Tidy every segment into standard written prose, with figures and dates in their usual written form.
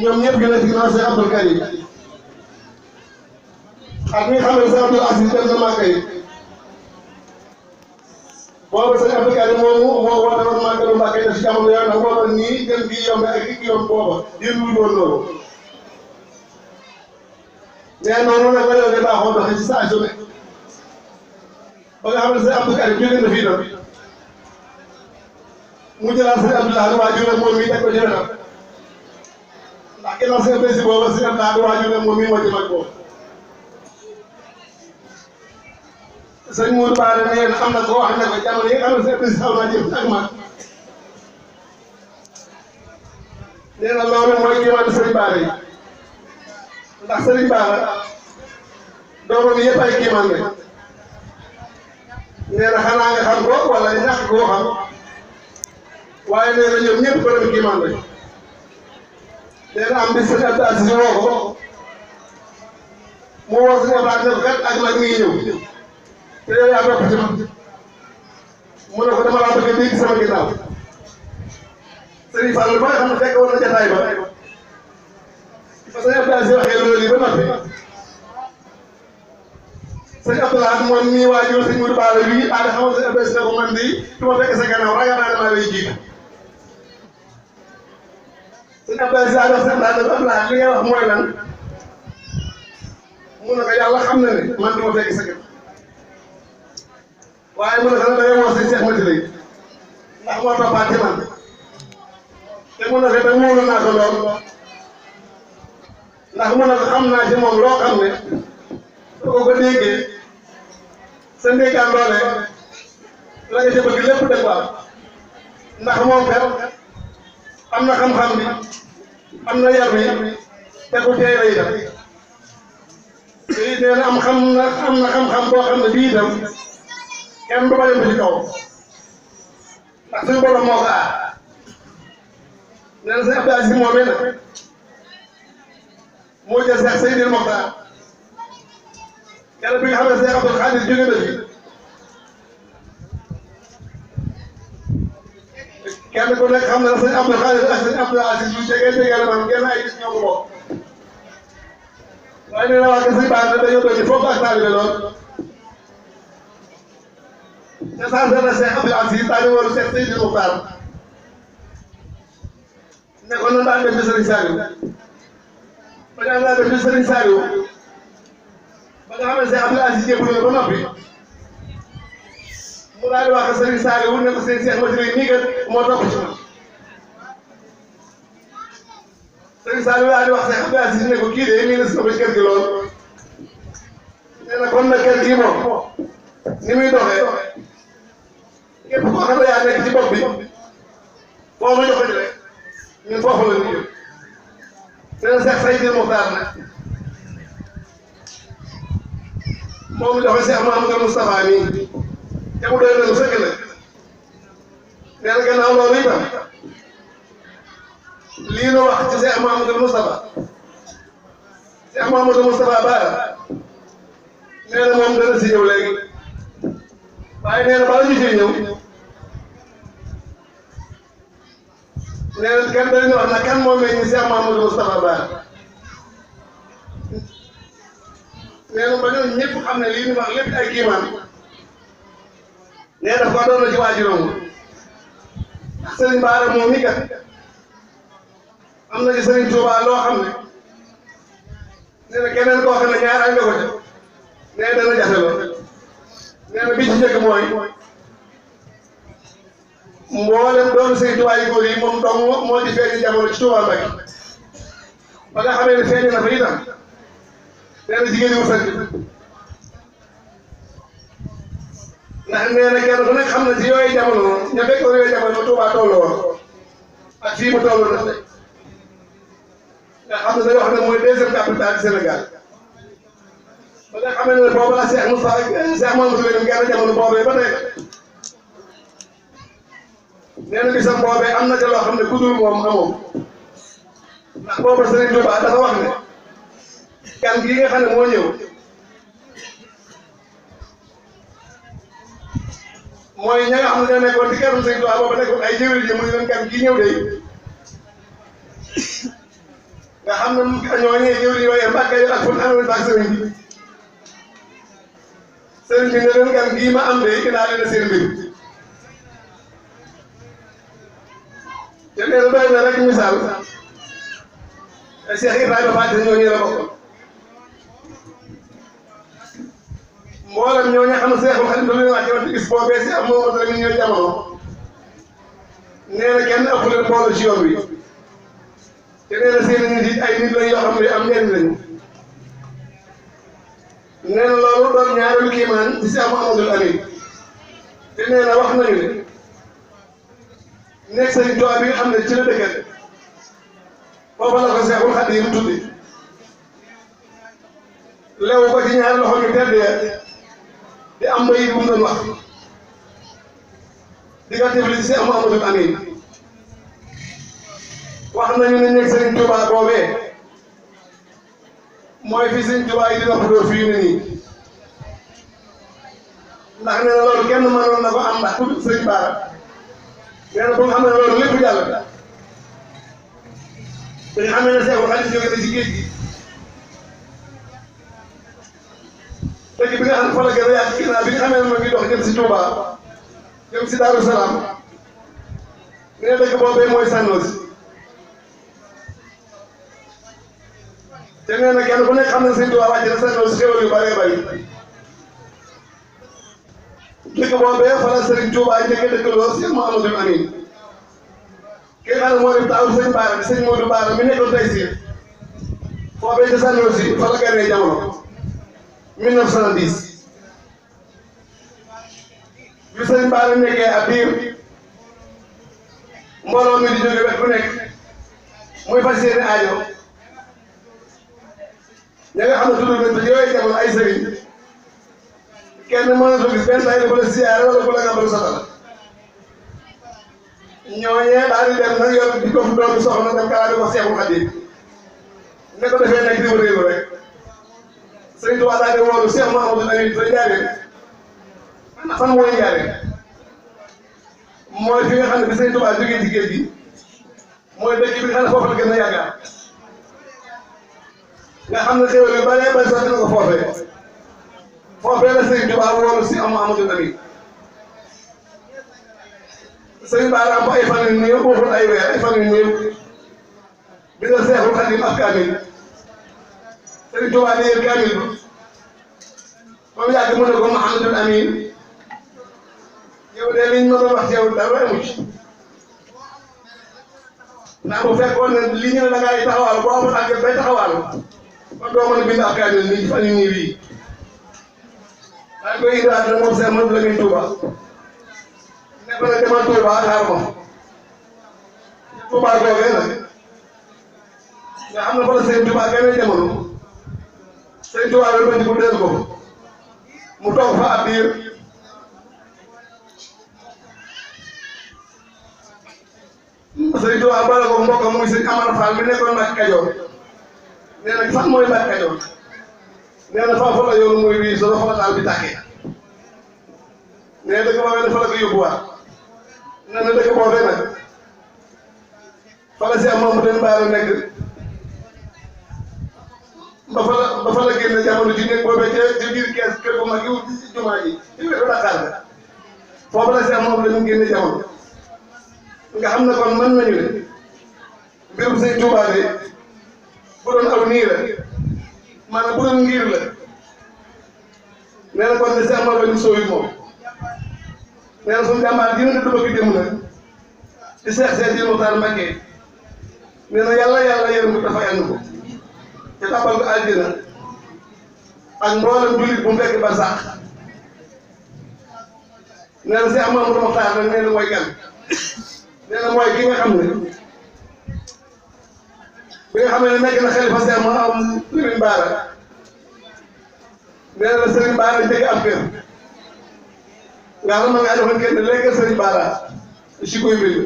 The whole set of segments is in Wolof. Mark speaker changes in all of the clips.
Speaker 1: ñoom ñëpp gën a ginnaaw Cheikh Abdoul Karim ak ñi nga xam ne Cheikh Abdoul Aziz dem na Màkka yi boobu Cheikh Abdoul Karim moo woote woon màggalu Mbàkke def ci jamono yooyu ndax booba nii gën gi yomb ak ki yomb booba yéen wul woon loolu mais noonu nag la yow de baaxoo doxee ci saa su ne ba nga xam ne Cheikh Abdoul Karim jóge na fii tam mu jëlaat Cheikh Abdoul Ahad waajur moom mii teg ko ci wetam ndax ginnaaw seen bési booba Cheikh Abdoul Ahad waajur moom mii moo ci mag boobu sëñ Mourou Ba ne yéen am na ko wax ne ko jamono yi nga xam ne seen bési xaw naa jëm ak mag nee na loolu mooy kéemaanu Sëriñ Bara yi ndax Sëriñ Bara doomam yëpp ay kéemaan lañ nee na xanaa nga xam ko wala ñàkk koo xam waaye nee na ñoom ñëpp borom kéemaan lañ nee na am bis sëñ Abdou Aziz woo ko mu woo sëñ Abdou Aziz ne ko kat ak nag mi ngi ñëw te yow yaa topp ci man mu ne ko dama laa bëgg a dégg sama ginnaaw Sëriñ Fall ba nga xam ne fekk woon na jataay ba sëñ Abdou Aziz waxee loolu yi ba noppi sëñ Abdou Lahad moom mii waajur sëñ Mourou Ba bii daal di xamal sëñ Abdou Aziz ne ko man di du ma fekk sa gannaaw ragal naa ne maa lay jiitu sëñ Abdou Aziz daal di wax sëñ Abdou Lahad li ngay wax mooy lan mu ne ko yàlla xam na ne man du ma fekk sa gannaaw waaye mu ne ko da ngay woo sëñ Cheikh Mati lay ndax moo toppaat ci man te mu ne ko da wóolu naa ko lool ndax mu ne ko xam naa ci moom loo xam ne soo ko déggee sa ndéykaan loolee la nga ci bëgg lépp dëgg waaw ndax moom kat am na xam-xam bi am na yar bi te ku tey la itam te it nee na am na xam-xam boo xam ne bii itam kenn du bàyyi ci kaw ndax suñu borom moo ko aar nee na sëñ Abdou Aziz moomee nag moo jël Cheikh Seydil Mokhtar yàlla bi nga xam ne Cheikh Abdoul Khadir jóge na fi kenn ku nekk xam na ne sëñ Abdoul Khadir ak sëñ Abdoul Aziz lu jege la man genn ay gis ñoo ko bokk waaye nee na waa sëñ Bara dañoo doon foofu ak taalibe lool te saa na Cheikh Abdoul Aziz daal di woon Cheikh Seydil Mokhtar ne ko noonu daan def ci Serigne Saliou ba nga xam ne def ci Serigne Saliou ba nga xam ne Cheikh Abdoul Aziz jébbalu na ba noppi mu daal di wax ak Serigne Saliou ne ko seen Cheikh Mati nii kat moo topp ci man Serigne Saliou daal di wax Cheikh Abdoul Aziz ne ko kii de nii la si ko ba ci kër gi lool nee na kon nag kër gi moom ni muy doxee képp koo xam ne yaa nekk ci bopp bi foo ma jox ko ci rek ñun foofu la ñu jëm nee na Cheikh Seydil Mokhtar nag moom mu joxe Cheikh Mouhamadou Moustapha mii te mu doy na lu sëkk nag nee na gannaaw loolu itam lii nu wax ci Cheikh Mouhamadou Moustapha Cheikh Mouhamadou Moustapha Bara nee na moom dana si ñëw léegi waaye nee na bala ñu ciy ñëw nee na kenn dañu wax nag kan moo meññ Cheikh Mouhamadou Moustapha Bara nee na ba ñoom ñëpp xam ne lii ñu wax lépp ay kiimaan nee daf ko doon na ci waajuram ndax Serigne Bara moom mi kat am na ci Serigne Touba loo xam ne nee na keneen koo xam ne ñaar ay nga ko ca nee dana jafe lool nee na bi ci njëkk mooy mboolem doomu Serigne Touba yi góor yi moom dong moo ci feeñ jamono ci Touba Mbacké ba nga xamee ne feeñ na fa itam nee na jigéen ñi mu sant ndax nee na kenn ku nekk xam na ci yooyu jamono ña fekkoon yooyu jamono Touba toll woon ak fii mu toll na tey nga xam ne dañoo xam ne mooy deuxième capitale du Sénégal ba nga xamee ne boobu la Cheikh Moustapha Cheikh Mamadou Lamine genn jamono boobee ba tey nee na bisam boobee am na ca loo xam ne ku dul moom amoo ndax boobu Serigne Touba dafa wax ne gan gii nga xam ne moo ñëw mooy ña nga xam ne dañoo nekkoon ci këram Serigne Touba boobu nekkoon ay jëwriñ ji mu ne leen gan gii ñëw de nga xam ne ñooñee jëwriñ yooyee Mbàkke yor ak fu ñu amoon ak sëriñ bi ne leen gan gii ma am de indaale na seen mbir te nee na doy na rek misaal Cheikh Ibrahima Faty ñooñu la bokk mboolem ñooñu xam ne Seexul Xadiim da leen wàcce woon gis boobee si am moo la ñoo jamono nee na kenn ëpp leen mbooloo ci yoon wi te nee na seen nit it ay nit lañ yoo xam ne am njëriñ lañu nee na loolu doon ñaareelu kiimaan ci Seex Muhammadul Amin te nee na wax nañu ne nekk Sëriñ Tuubaa bi nga xam ne ci la dëkkat foofa la ko Seexul Xadiim tudde lew ko ci ñaari loxo ñu tedd ya di am bayit bu mu doon wax diggante bi ci Seex Muhammadul Amin wax nañu ne nekk Sëriñ Tuubaa boobee mooy fi Sëriñ Tuubaa yi di noppaloo fii ne nii ndax nee na loolu kenn mënoon na ko am ndax ku Sëriñ Bara nee na bu nga xam ne loolu lépp jàll te ñu xamee ne Seexul Xadiim jóge na ci géej gi dëkk bi nga xam ne fa la gën a yàgg ginnaaw bi nga xamee ne ma ngi dox jëm si Touba jëm si Daaru Salaam nee na dëkk boobee mooy Sànnoosi te nee na kenn ku nekk xam ne Sëriñ Tuubaa wàcc na Sànnoosi xéwal yu bëree bëri dëkk boobee fa la Sëriñ Tuubaa njëkk a dëkkaloo Seex Muhammadul Amin ki nga xam ne moo dem taawu Sëriñ Bara bi Sëriñ Moodu Bara mi nekkoon tey si foofee ca Sànnoosi fa la gënee jamono 1910 bi Sëriñ Bara nekkee ab biir mbooloo mi di jóge wet bu nekk muy fas yéene aajo ña nga xam ne tudd nañ ko yooyu jamono ay sëriñ kenn mënatu gis benn tay bu la siyaare wala bu la nga bëgg soxla ñooñee daal di dem nag yor di ko fu doomi soxna dem kalaa di ko Seexul Xadiim ne ko defee nekk di wëreelu rek Sëriñ Tuubaa daal di woolu Seex Muhammadul Amin fa Njaaréem fan mooy Njaaréem mooy fi nga xam ne bi Sëriñ Tuubaa jógee ci géej gi mooy dëkk bi nga xam ne foofu la gën a yàggaat nga xam ne xéwal yu bëree bëri sotti na ko foofee la Sëriñ Tuubaa woolu Seex Muhammadul Amin Sëriñ Bara am ay fan yu néew waxul ay weer ay fan yu néew bi nga Seexul Xadiim ak kaamil Sëriñ Tuubaa di yéen kaamil ba moom yàgg mu ne ko Muhammadul Amin yow de liñ ma doon wax ci yow dara amu ci ndax bu fekkoon ne li ñu ne da ngay taxawal boo amul àgg bay taxawal kon doo mën a bind ab kaamil nii fan yu néew yi daa koy indiwaat nag moom Seex Muhammadul Amin Tuubaa ne ko nag demal Tuubaa xaar ma Tuubaa googee nag nga xam ne fa la Sëriñ Tuubaa gën a jamono Sëriñ Tuubaa bi bañ ko deel ko mu toog fa ab diir Sëriñ Tuubaa bala ko mbokkam muy Sëriñ Amar Fall bi nekkoon Mbàkke Kajoor nee na fan mooy Mbàkke Kajoor nee na foofu la yoonu muy wii soo fa la taal bi tàkkee nee na dëkk boobee dafa la ko yóbbuwaat nee na dëkk boobee nag fa la Seex Muhammadul Bara nekk ba fa la génne jamono ji nekk boobee ca biir kees kër bu mag yi jumaa ji ci wetu Dakar la foofu la Seex Muhammadul Amin génne jamono nga xam ne kon mën nañu ne mbirum Sëriñ Tuubaa de bu doon aw nii la maanaam bu doon ngir la nee na kon ne Seex Muhammadul Amin sooyu moom nee na suñu jàmbaar dina nga dëbëgg dem na di Seex Sidi Muxtaar Mbakke nee na yàlla yërëm ko dafa yàgg ko te tabal ko àddina ak mboolem jullit bu mu fekk ba sax nee na Seex Muhammadul Muxtaar nag nee na mooy gan nee na mooy ki nga xam ne bi nga xam ne nekk na xalifa Seex Sëriñ Bara nee na Sëriñ Bara njëkk am kër nga xam ne ma ngaa joxoon kenn léegi Sëriñ Bara si guy mbil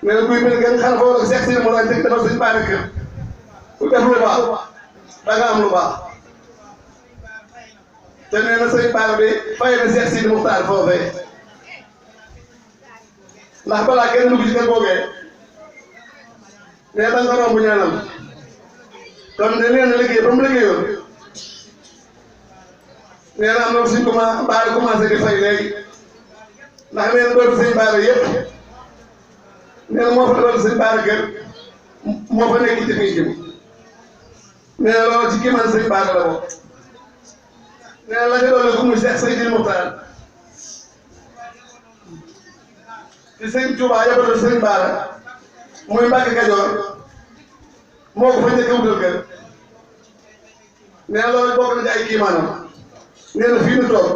Speaker 1: nee na guy mbil ngeen xam foofu la Seex Sidi moo daan njëkk defal Sëriñ Bara kër ku def lu baax da nga am lu baax te nee na Sëriñ Bara bi fay na Seex Sidi Muxtaar foofee ndax balaa kenn dugg ci kër googee nee da nga romb ñaanal kon de nee na liggéey ba mu liggéeyoon nee na am na suñ commencé di fay léegi ndax nee na doon sëñ Bara yëpp nee na moo fa doon sëñ Bara kër moo fa nekk ci biir jëm nee na loolu ci kiimaan sëñ Bara la bokk nee na la nga doon la ko muy Cheikh Seydil Mokhtar ci sëñ Touba yabaloon sëñ Bara muy Mbàkke Kajoor moo ko fa njëkk a wutal kër nee na loolu bokk na ci ay kiimaanam nee na fii nu toog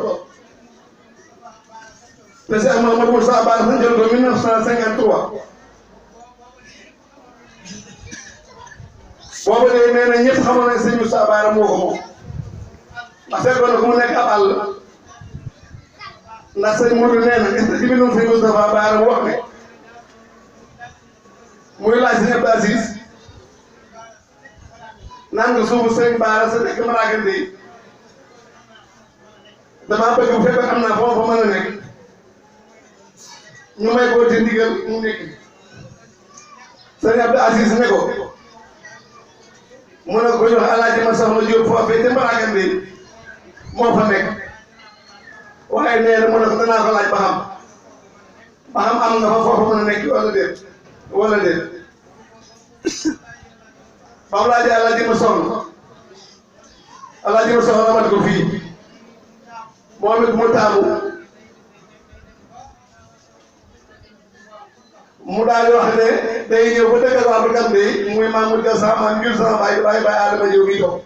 Speaker 1: te Cheikh Mamadou Moussa Bara sañ jël ko 1953 boobu de nee na ñëpp xamoon nañ sëñ Moussa Bara moo ko moom ndax fekkoon na ku mu nekk ab àll ndax sëñ Modou nee na est-ce que bi noonu sëñ Moustapha Bara mu wax ne muy laaj sëñ Abdou Aziz naan nga suufu sëñ Bara sa nekk Maraakante yi damaa bëgg bu fekkoon am naa foofu mën a nekk ñu may ko ci ndigal mu nekk sëñ Abdou Aziz ne ko mu ne ko jox Alaaji ma soxla Jóob foofee te Maraakante yi moo fa nekk waaye nee na mu ne ko danaa ko laaj ba xam am nga fa foofu mën a nekk wala déet ba mu laajee Alaaji ma soxla mat ko fii moom it mu taamu mu daal di wax ne day ñëw ba dëkk ak Abdou Kane de muy Mamour Dia sama maam jur sama baay Adama Diop mi toog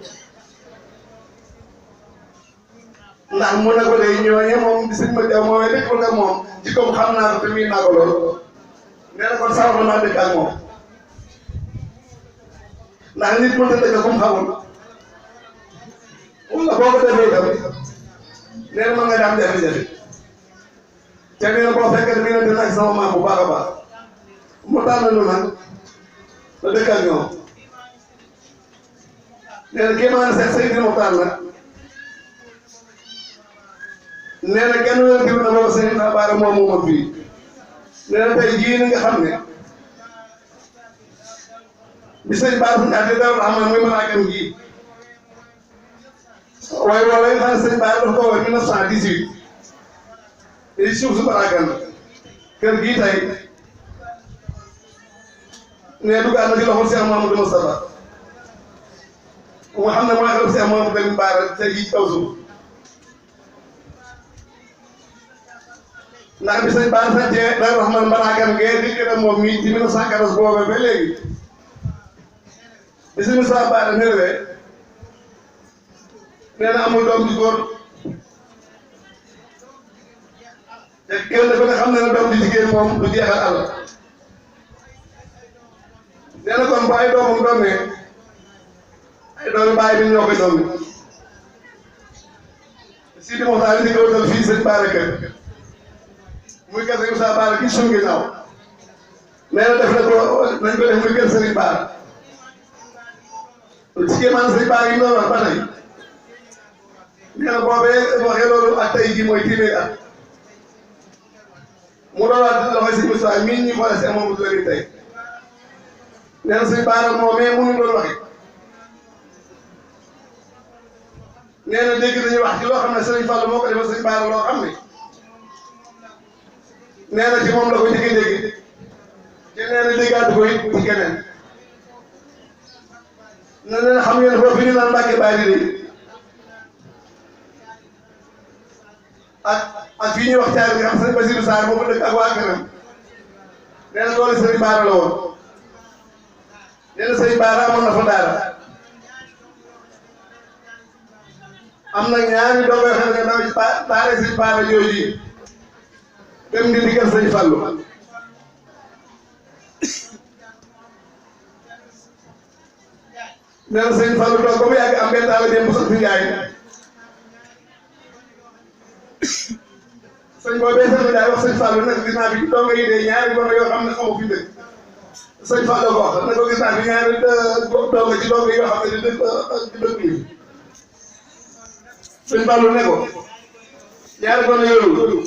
Speaker 1: ndax mu ne ko day ñooñe moom di sëñ ma Dia moom it dëkkul ak moom ci comme xam naa ko te miin naa ko lool nee na kon sawar naa dëkk ak moom ndax nit mënut a dëkk comme xamul wala boo ko defee itam nee na mën nga daan jafe-jafe te nee na boo fekkee dina dina ak sama maam bu baax a baax mu tànn lu nag la dëkk ak ñoom nee na kéemaan Seex Seydi Mokhtar nag nee na kenn wér diw na booba sëñ Bara moom moomoon fii nee na tey jii ni nga xam ne bi sëñ Bara suñu àtte Daaru Rahmaan muy Maraakam gii waaye wala yi xam ne sëñ Bara dafa ko woon 1918 di suuf su Maraakam kër gii tey ne duggaat na ci loxo Cheikh Mamadou Moustapha nga xam ne mooy xel Cheikh Mamadou Lamine Bara tey jii ci kaw suuf ndax bi sëñ Bara sañcee Daaru Rahmaan Maraakam ngeen di gën a moom mii ci 1914 boobee ba léegi bi sëñ Moustapha Bara ñëwee nee na amul doom ju góor te kenn ku ne xam ne doom ju jigéen moom du jeexal àll nee na kon bu ay doomam doomee ay doomi baay bi ñoo koy doomi Sidi Mokhtar li di ko dal fii sëñ Bara kër muy kër sëñ Moussa Bara kii suñu ginnaaw nee na def na ko nañ ko def muy kër sëñ Bara ci kéemaan sëñ Bara yi mu doon wax ba tey nee na boobee waxee loolu ak tey jii mooy téeméeri at mu doon wax loxoy sëñ Moussa mii ñu xoole si amoon bu tey nee na sëñ Bara moom mais mënu doon waxe nee na dégg nañu wax ci loo xam ne sëñ Fall moo ko defal sëñ Bara loo xam ne nee na ci moom la ko njëkkee dégg te nee na déggaatu ko it ci keneen nee na xam ngeen foofu ñu naan Mbàkke Bari de ak fii ñuy wax caar bi xam sëñ Basirou Sarr moo ko dëkk ak waa këram nee na loolu sëñ Bara la woon nee na sëñ Bara amoon na fa daara am na ñaari doom yoo xam ne daw ci daara sëñ Bara jooju dem di digal sëñ Fallou nee na sëñ Fallou toog ba mu yàgg am benn taalibe bu sant Njaay sëñ boobee sëñ Njaay wax sëñ Fallou nag gis naa fi donga yi de ñaari donga yoo xam ne xamu fi dëkk sëñ Fallou ko wax ne ko gis naa fi ñaari donga ci donga yoo xam ne di dëkk yi sëñ Fallou ne ko ñaari donga yooyu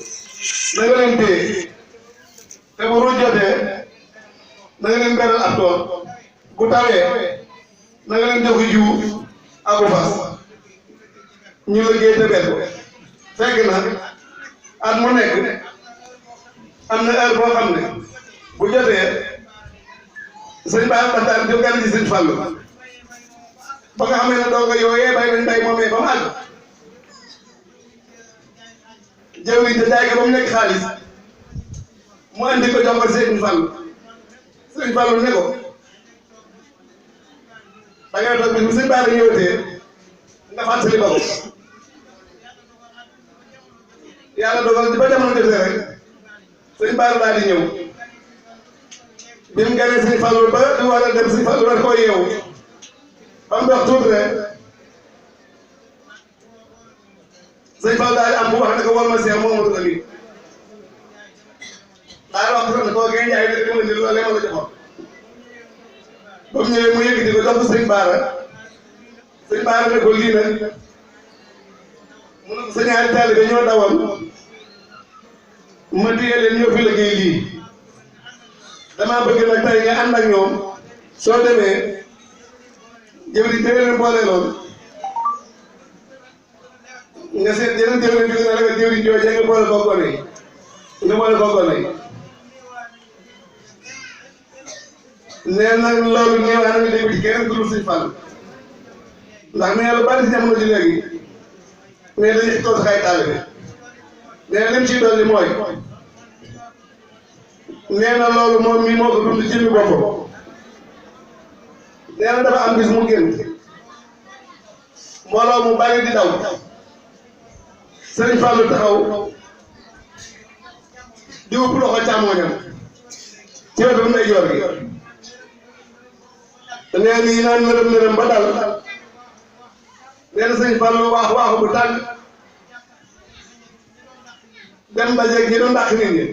Speaker 1: na nga leen téye te bu ruuj jotee na nga leen beral ab tool bu tawee na nga leen jox jiwu ak fas ñu liggéey te benn fekk na at mu nekk am na heure boo xam ne bu jotee sëñ Ba Baxtaar jóg gan ci sëñ Fallu ba nga xamee ne doo nga yooyee bay nañ bay moomee ba mu àgg jëw yi te jaay ko ba mu nekk xaalis mu andi ko jox ko sëñ Fallu sëñ Fallu ne ko da ngay toog bis bu sëñ Ba la ñëwatee nga fàttali ba ko yàlla dogal ba jamono jotee rek sëñ Ba daal di ñëw bi mu gënee sëñ Fallu ba di war a dem sëñ Fallu war koo yeewu ba mu dox tuuti rek sëñ Fallu daal di am bu wax ne ko wol ma Seex Mamadu Lamin daal di wax ne koo gën jaay ne dama indi loolu ma la joxoon ba mu ñëwee mu yëkkati ko jox ko sëñ Baara ne ko lii nag mu ne ko sa ñaari taalibe ñoo dawal ma téye leen ñoo fi liggéey lii damaa bëgg nag tey nga ànd ak ñoom soo demee jëwriñ dégg leen boole lool nga seet yeneen jëwriñ bi nga ne jëwriñ jooju nga boole ko gone yi nga boole ko gone yi nee na loolu ñëwaa na nga dégg ci keneen ku dul Sëñ Fallu ndax nee na lu bari si jamono ji léegi mais dañuy toog sax ay taalibe nee na lim ciy dolli mooy nee na loolu moom mii moo ko dund jëmmi boppam nee na dafa am bis mu génn mbooloo mu bari di daw Sëriñ Fallu taxaw di upp loxo càmmoñam ci wetu ndeyjoor gi nee na yi naan nërëm nërëm ba dal nee na Sëriñ Fallu waaxu bu tàng dem dajeeg ñi doon dàq nit ñi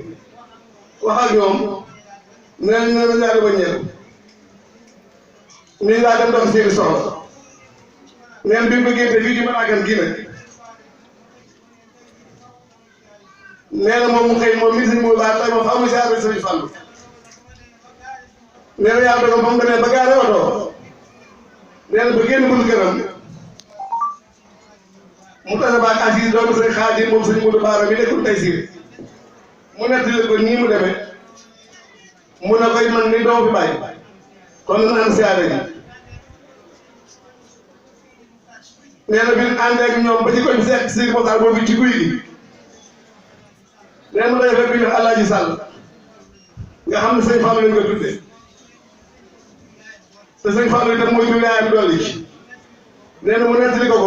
Speaker 1: wax ak ñoom nee na ñaari wëññeeku nii laa dem dox seeni soxla neen bi mu ko génte fii ci Marakan gii nag nee na moom mu xëy moom mi sëñ mu baax tey moom fa mu siyaare Sëriñ Fallu nee na yàlla dogal moom demee ba gaare oto nee na ba génn buntu këram mu tase baak Aziz doomu sëñ Xaadim moom sëñ Mudu Baara bi nekkul tey siir mu nettali ko nii mu demee mu ne koy man ni doo fi bàyyi kon naan siyaare ji nee na bi ñu àndee ak ñoom ba ci koñ seet si motaal boobu ci guy gi nee na day fekk ñu Alaaji Sàll nga xam ne sëñ Fallu lañ ko tuddee te sëñ Fallu itam mooy jur yaayam dolli ci nee na mu nettali ko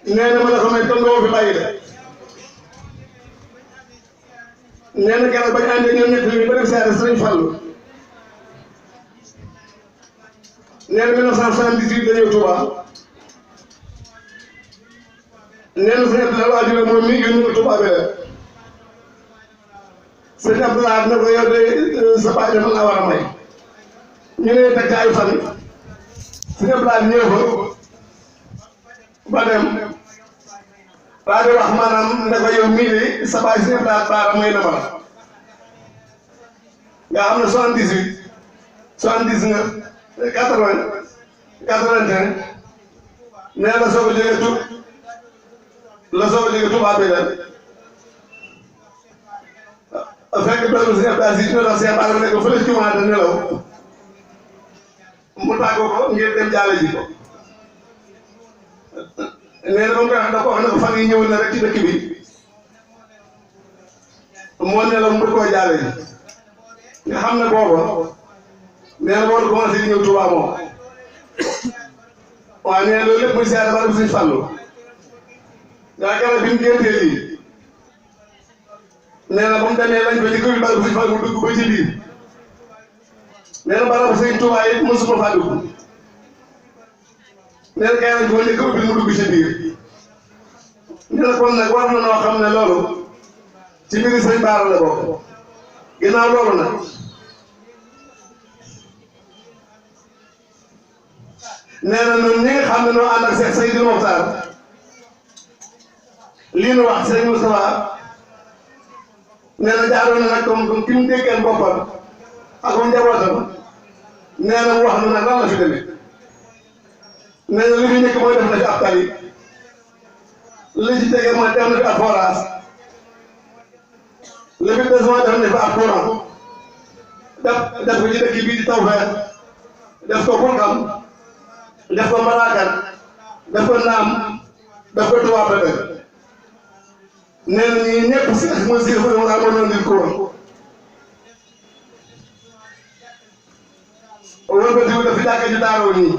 Speaker 1: nee na ma ne ko may kon doo fi bàyyi de nee na keroog bañ àndee ñoom ñett li ba dem siyaare Sëriñ Fallu nee na 1978 la ñëw Touba nee na sëñ Abdoulaye waajur moom mii yónni ko Touba bi la sëñ Abdoulaye ne ko yow de sa baay dafa laa war a may ñu ne teg ay fan sëñ Abdoulaye ñëw fa ba dem daa di wax maanaam ne ko yow mii de sa baay sëñ Abdoulaye Baara may na ma nga xam ne 78 79 80 81 nee na soo ko jógee Touba bi la fekk doomu si Abdou Aziz ñu doon Cheikh Bara ne ko fële ci jumaa da nelaw mu tàggoo ko ngir dem jaale ji ko nee na ba mu koy wax da ko wax ne ko fan yi ñëw na rek ci dëkk bi moo nelaw mu koo jaale ji nga xam ne booba nee na boo commencé di ñëw Touba moom waaw nee na loolu lépp muy siyaare ba dem Sëñ Fallu daa gara bi mu géntee lii nee na ba mu demee lañ ko ci kër barabu Sëñ Fallu mu dugg ba ci biir nee na barabu Sëñ Touba yi mosuma faa dugg nee na kay lañ ko njëkk a ubbi mu dugg ci biir nee na kon nag war na noo xam ne loolu ci mbiri Sëñ Bara la bokk ginnaaw loolu nag nee na ñun ñi nga xam ne noo ànd ak Seex Seydi Moxtaar lii nu wax Sëñ Moustapha nee na jaaroon na nag comme ki mu déggal boppam ak njabootam nee na mu wax na nag lan la fi demee nee na li fi njëkk mooy def na fi ab tali li ci tege mooy def na fi ab forage li fi des mooy def na fi ab courant def ko ci dëkk bii di Tawfekh def ko Koungheul def ko Malakal def ko Naam def ko Touba Bébé nee na ñii ñëpp si mooy si fa mu amoon nit ko woon wala ba diw dafa jàkka ji daaroo nii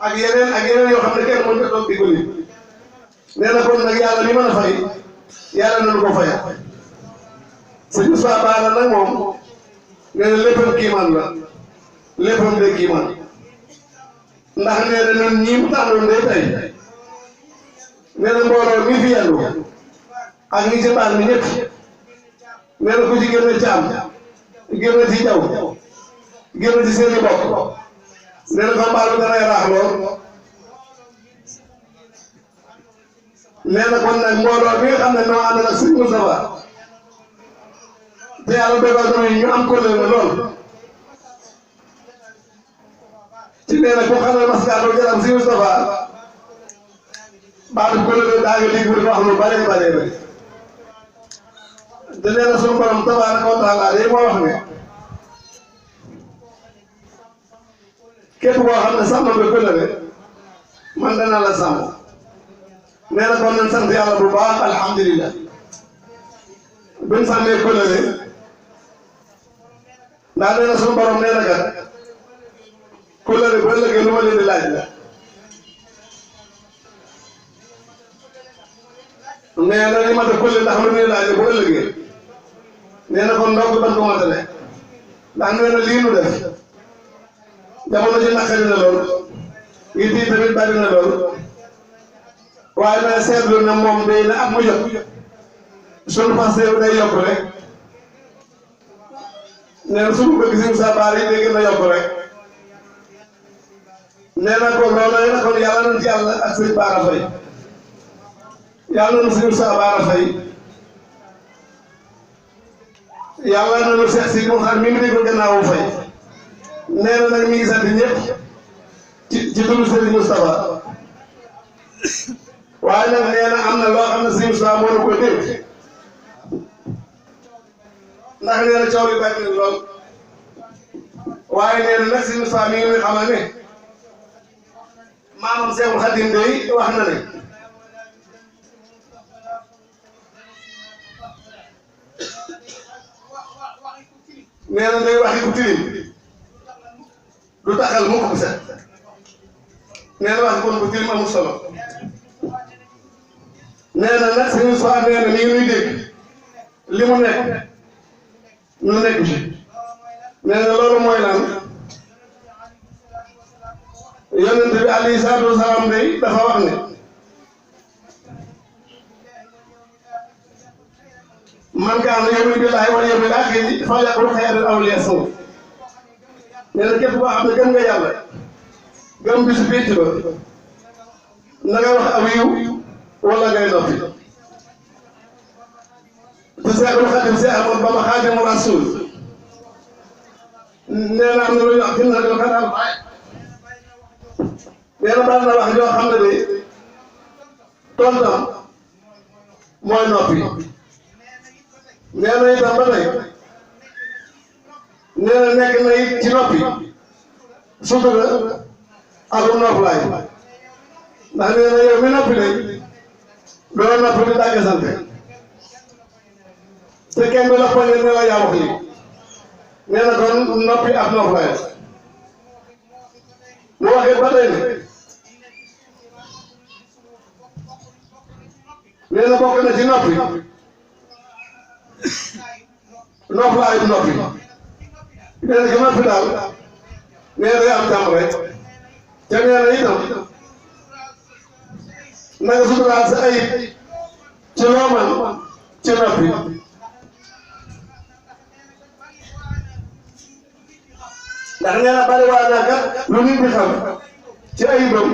Speaker 1: ak yeneen yoo xam ne kenn mën na toog di ko lim nee na kon nag yàlla mi mën a fay yàlla nañu ko fayal sëñ Moussa Bara nag moom nee na léppam kiimaan la léppam de kiimaan ndax nee na ñun ñii mu tànnoon de tey nee na mbooloo mi fi yàllu ak ñi ci baal mi ñëpp nee na ku ci génn caam génn ci jaw génn ci seeni bokk nee na ko mbaal bi dana yaraax lool nee na kon nag mbooloo bi nga xam ne noo ànd nag sëñ Moustapha te yàlla dogal na ñu am kóllëre lool ci nee na ku xam ne maskaatoo jaram sëñ Moustapha baatu kóllëre daa nga dégg di wax lu bare te nee na suñu borom tabaaraka wa taala day moo wax ne képp koo xam ne sàmm nga kóllëre man dana la sàmm nee na kon nañ sant yàlla bu baax alhamdulilah buñ sàmmee kóllëre ndax nee na suñu borom nee na kat kóllëre bu ëllëgee lu ma leen di laaj la nee na li ma def kóllëre ndax lu muy laaj bu ëllëgee nee na kon ndokk ban ko matale ndax nee na lii nu def jamono ji naqari na lool ngi tii tamit bari na lool waaye nag seetlu na moom day na at mu jot sunu fas day yokk rek nee na suñu bëgg si Moussa Bara yi day gën a yokk rek nee na kon loolu nee na kon yàlla nañ ci yàlla ak sëñ Bara Faye yàlla nañu si Moussa Bara Faye yàlla nañu seet si mu xam mi ngi déglu gannaawu Faye nee na nag mi ngi sant ñëpp ci turu Serigne Moustapha waaye nag nee na am na loo xam ne Serigne Moustapha moo na ko dégg ndax nee na coow li bari na lool waaye nee na nag Serigne Moustapha mi ngi muy xamal ne maamam Seexul Xadim day wax na ne nee na day waxi ku tilim du taxal mukk bu set nee na wax kon bu tilim amul solo nee na nag Serigne Moustapha nee na mi ngi nuy dégg li mu nekk ñu nekk ci nee na loolu mooy lan yonent bi alayhi salaatu wa salaam day dafa wax ne man kaana yu'minu billaahi wal yawmil aaxiri falyaqul xayran aw liyasmut nee na képp koo xam ne gëm nga yàlla gëm bisu pénc ba na nga wax aw yiw wala ngay noppi te Seexul Xadiim Seex Ahmadu Bamba Xaadimu Rasuul nee na am na lu ñuy wax gën na doo xanaa nee na baal na wax joo xam ne de tontam mooy noppi nee na itam ba tey nee na nekk na it ci noppi sutura ak noflaay ndax nee na yow mi noppi de doo noppi di dàgge sante te kenn du la poñe ne la yaa wax lii nee na kon noppi ak noflaay mu waxee ba tey ne nee na bokk na ci noppi noflaay bu noppi nee na ki noppi daal nee na day am jàmm rek te nee na itam na nga suturaal sa ayib ci loo man ci noppi ndax nee na bari waa naa kat lu nit di xam ci ayibam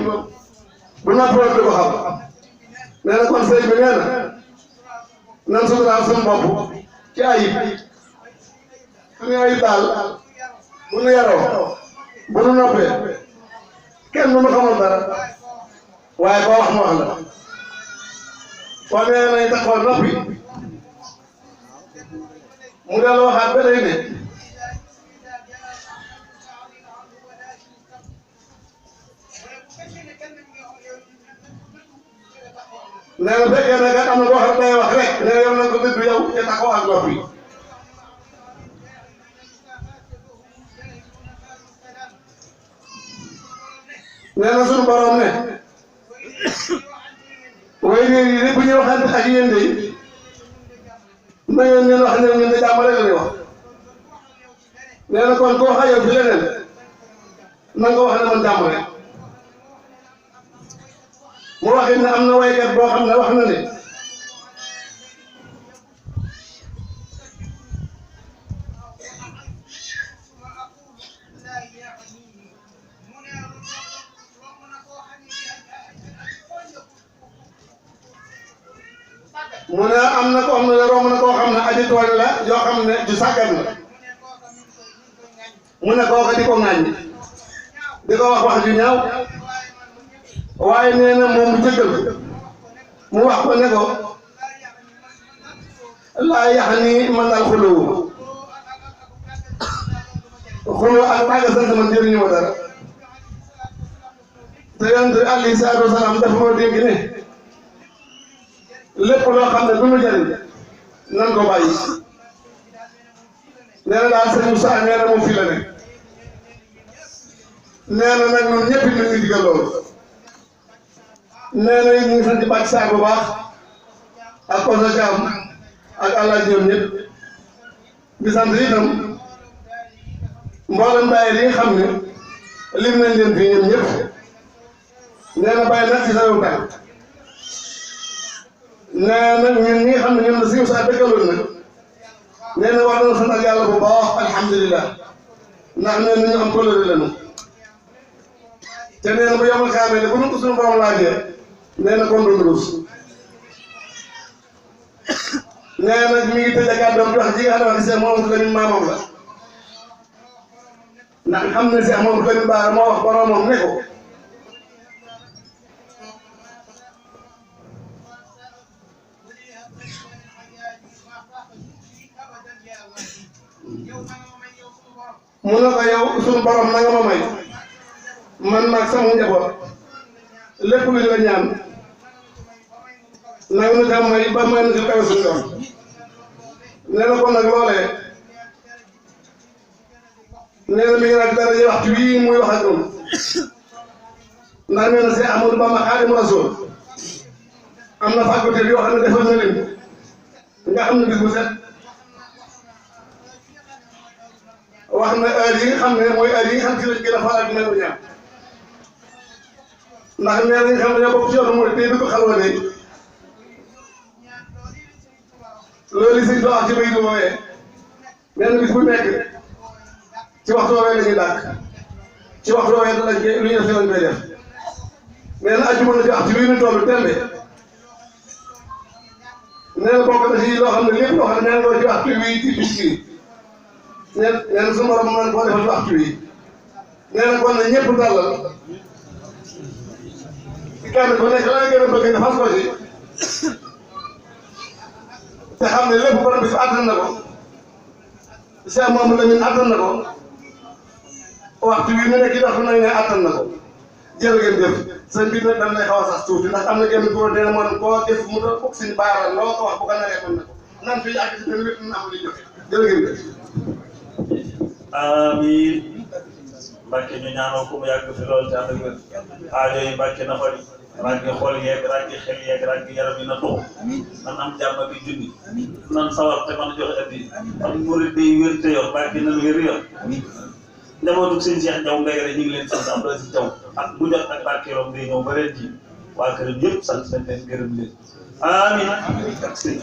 Speaker 1: bu noppi woon di ko xam nee na kon sëñ bi nee na nan suturaal suñu bopp ci ayib suñu ayib daal bu nu yaroo bu nu noppee kenn du nu xamal dara waaye koo wax mu wax la kon nee nañ taxawal noppi mu dellu waxaat ba tey ne nee na fekkee ne kat am na koo xam ne day wax rek nee na yow nañ ko dëddu yow te taxaw ak noppi nee na suñu borom ne waaye léegi lépp bu ñuy waxante ak yéen de na ngeen leen wax ne ñun de jàmm rek la ñuy wax nee na kon koo xayoo fi leneen na nga wax ne man jàmm rek mu wax it ne am na waykat boo xam ne wax na ne mu ne am na ko xam ne romb na koo xam ne aji tooñ la yoo xam ne ju sàggan la mu ne kooka di ko ŋàññi di ko wax ju ñaaw waaye nee na moom mu jëggal mu wax ko ne ko laa yax ni man daal xuloo ak tàgga sant man jëriñu ma dara te yonent bi alayhi salaatu wa salaam dafa ma dégg ne lépp loo xam ne du ñu jëriñ nan ko bàyyi nee na daal sëñ Moussa nee na moom fii la nekk nee na nag ñun ñëpp ñu ngi digal loolu nee na ñu ngi sant bàcc saar bu baax ak Kosa Thiam ak Allah ñoom ñëpp di sant itam mboolem bàyyi li nga xam ne lim nañ leen fii ñoom ñëpp nee na bàyyi nag ci sa yow tànk nee na ñun ñi nga xam ne ñun la suñu saa dëkkaloon nag nee na war nañu sant yàlla bu baax alhamdulilah ndax nee na ñu am kóllëre lañu te nee na bu yomal kaamee ne bu ñu ko suñu borom laajee nee na kon du rus nee na mi ngi tëj ak kàddoom di wax ji nga xam ne Cheikh Mouhamadou Lamine maamam la ndax xam ne Cheikh Mouhamadou Lamine Bara moo wax boromam ne ko mu ne ko yow suñu borom na nga ma may man maag sama njaboot lépp lu ñu la ñaan nag nu ca may ba may nu ci kawe suñu doom nee na kon nag loolee nee na mi ngi nag dara waxtu bii muy wax ak ñoom ndax nee na Seex Ahmadu Bamba Xaadimu Rasuul am na faculté yoo xam ne defal na leen nga xam ne bis bu set wax na heure yi nga xam ne mooy heure yi nga xam ne ci lañ gën a faral di mel ñaan ndax nee nañ xam ne ñoo bokk ci yoonu mooy tey dugg xalwa de loolu sëñ doo wax ci bay du woowee nee na bis bu nekk ci waxtu woowee la ñuy dàkk ci waxtu woowee da lañ koy lu ñu def lañ koy def nee na ajjuma na ci waxtu bii ñu toll tembe nee na bokk na ci loo xam ne lépp loo xam ne nee na doo ci waxtu bii ci bis bii nee na su morom man koo defal ci waxtu bii nee na kon na ñëpp dalal ci kenn ku nekk la nga gën a bëgg nga fas ko ci te xam ne lépp borom bi fi àttan na ko Cheikh Mouhamadou Lamine àttan na ko waxtu bii mu nekk ci waxtu nañ ne àttan na ko jërë ngeen jëf sëñ bi nag dañ lay xaw a sax tuuti ndax am na genn góor dina mën koo def mu doon foog suñu baaral loo ko wax bu ko naree mën na ko nan fii àgg si benn wét na am li joxe jërë ngeen jëf
Speaker 2: amiin Mbàkke ñu ñaanal ko mu yàgg fi lool te ànd ak wér aajo yi Mbàkke na fari ràggi xol yeeg ràggi xel yeeg ràggi yaram yi na dox nan am jàmm ak junni nan sawar te mën a joxe addi am murid day wér te yor Mbàkke nan wér yor njabootu sëñ Cheikh Diaw Mbaye rek ñu ngi leen sant Abdou Aziz Diaw ak bu jot ak barkeelam day ñëw ba ren ji waa këram yëpp sant nañ leen gërëm leen amiin ak sëñ